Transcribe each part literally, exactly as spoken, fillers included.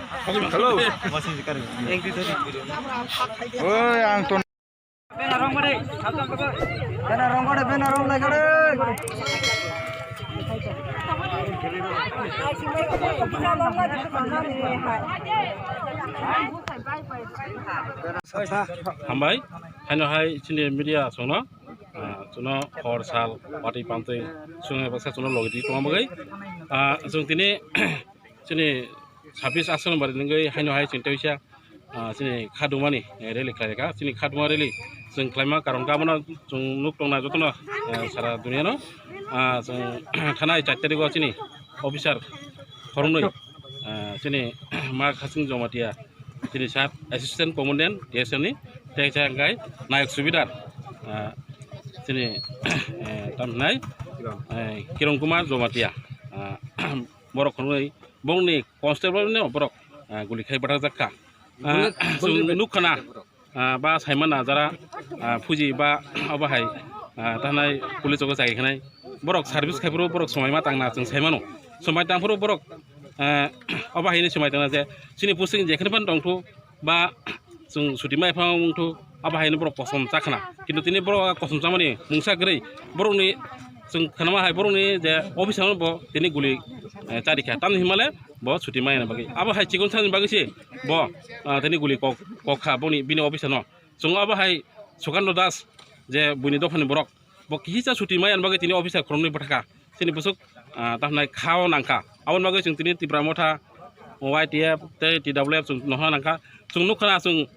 Hello. Oi, ang ton. Bena rong gade, bena rong lai gade. Hambai, haino hai chini media songno, ah, chuno hor sal, pati pantwi, songni baksa chuno logi di tongma bagwi. Ah, chwng tini chini sabis Aswk number ni wngwi haino hai chwng teisa, ah, chini khadumani, eh, rally khlaikha. Chini khaduma rally chwng khlaima karon khe abono chwng nuk tongna jotono, eh, sara duniano, ah, chwng thanai char tarikgo chini officer khoroknwi, ah, chini Ma Khasing Jamatia, chini sir assistant commandant T S F ni, tei chai hwnkhe nayok subidar, ah, chini, eh, tamhinai, eh, Kiron Kumar Jamatia, ah, borok khoroknwi bongni constable no borok, ah, guli khai bwthakjak kha. Ah, chwng nukha na, ah, ba saimana jara, ah, phuji ba obo hai, ah, tanai police o chai khanai. Borok service khai phuru borok swmai ma tangna chwng saimano. Swmai tang phuru borok, ah, obo hai ni swmai tangna je chini posting jekheno phan tongthu ba chwng suti mai phang wngthu, abo haino borok kosom chakhna. Kintu tini borok kosom chamani mungsa kwrwi, borokni chwng khanama hai borokni je officer no bo tini guli, eh, charikha. Tamni himale bo suti maya bagwi. Abo hai chikon sani bagwi se bo, ah, tini guli kok, kok kha boni bini officer no. Chwng abo hai Sukando Das je buini dophani borok. Bo kisa suti maya bagwi tini officer khoroknwi bwthakha. Chini bwswk, ah, tamhnai khao nangkha. Aboni bagwi chwng tini Tipra Motha, Y T F tei T W F chwng nohna nangkha. Chwng nukha na chwng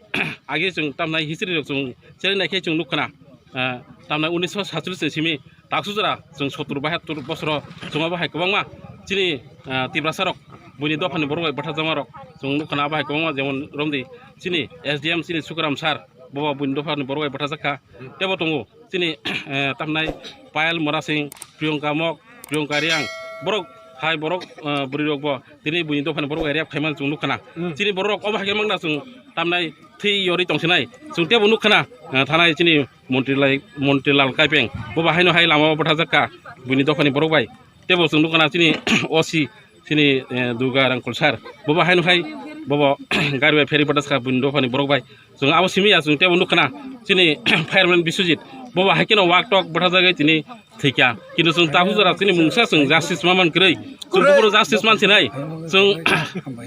agi chwng tamhnai history rok chwng cheri naikhe chwng nukha na. Ah, tamhnai unisho satcholish ni simi taksu jora chwng sottur bahattur bosoro chwng abo hai kwbangma chini, ah, Tiprasa rok buini dophani borok bai bwthakjakma rok chwng nukha na abo hai kwbangma jemon romdi chini S D M chini Sukaram sir bo buini dophani borok bai bwthakjakha tebo tongo. Chini, eh, tamnai Payal Mora Singh, Priyanka Mok, Priyanka Riang, borok hai borok, eh, bwrwi rok bo tini buini dophani borok area khaimani chwng nukha na. Hmm. Chini borok obo hai khe mangna chwng tamnai thwi yori tongsinai. Chwng tebo nukha na, eh, thanai chini Montri Lai, Montri Lal Kaipeng. Bo ba haino hai lama o bwthajak kha buini dophani borok bai. Tebo chwng nukha na chini O C, chini, eh, Durga Rangkhol sir. Bo ba haino hai, bo bo gari bai pheri bwthajak kha buini dophani borok bai. Chwng abo simi ya, chwng tebo nukha na chini fireman Biswajit. Bo ba hai kheno wak tok bwthajagwi tini thwikha. Kintu chwng tahu jora chini mungsa chwng justice ma man kwrwi. Chwng buphuru justice man sinai. Chwng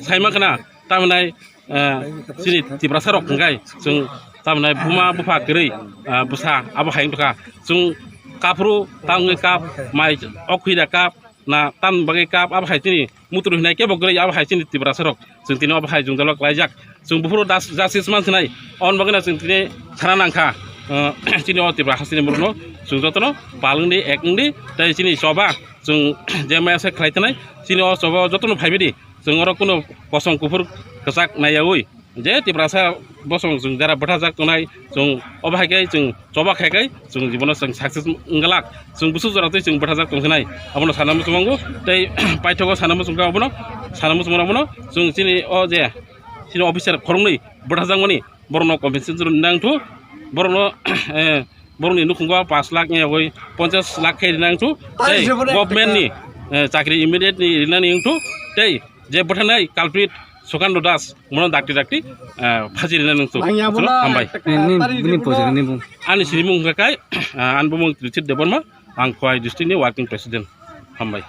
saima khna tamnai, eh, chini Tiprasa rok hwnkhe chwng tamnai buma bupha kwrwi, eh, bwsa abo hai wngkha. Chwng kaphuru tangwi kap mai okhwida kap na tam bagwi kap abo hai chini mutur hinai kebo kwrwi abo hai chini Tiprasa rok. Chwng tini obo hai jwngjalo klaijak. Chwng buphuru das-, justice man sinai. On bagwino chwng tini sana nangkha. Uh, chini o Tipra hasteni borokno chwng jotono pal wngdi, ek wngdi, tei chini choba chwng je maya se khlai tongnai, chini o choba o jotono phaibaidi. Chwng oro kuno kosom kuphur kwchak naiyaui. Je Tiprasa bosong chwng jara bwthajak tongnai, chwng obo hai khe chwng choba khai khai chwng jibono chwng success wngwlak. Chwng bwswk jora twi chwng bwthajak tongsinai. Abono sana muchungo tei paithogo sana muchungkha abono, sana muchungmano abono chwng chini o je chini officer khoroknwi bwthajakmani borokno compensation rwna nangthu, borokno, eh, borokni nukhungo pash lakh ni yagwi ponchash lakh khe rwna nangthu, tei government ni, eh, chakri immediate ni rwna nangthu, tei je bwthanai culprit Sukando Das, bono dakti dakti, eh, phaji rwna nangthu. Hambai. Eh, ni, ni poisa ni bung. Ani sinimung hwnkha kai, eh, ani bumung Richard Debbarma, ang Khowai district ni working president. Hambai.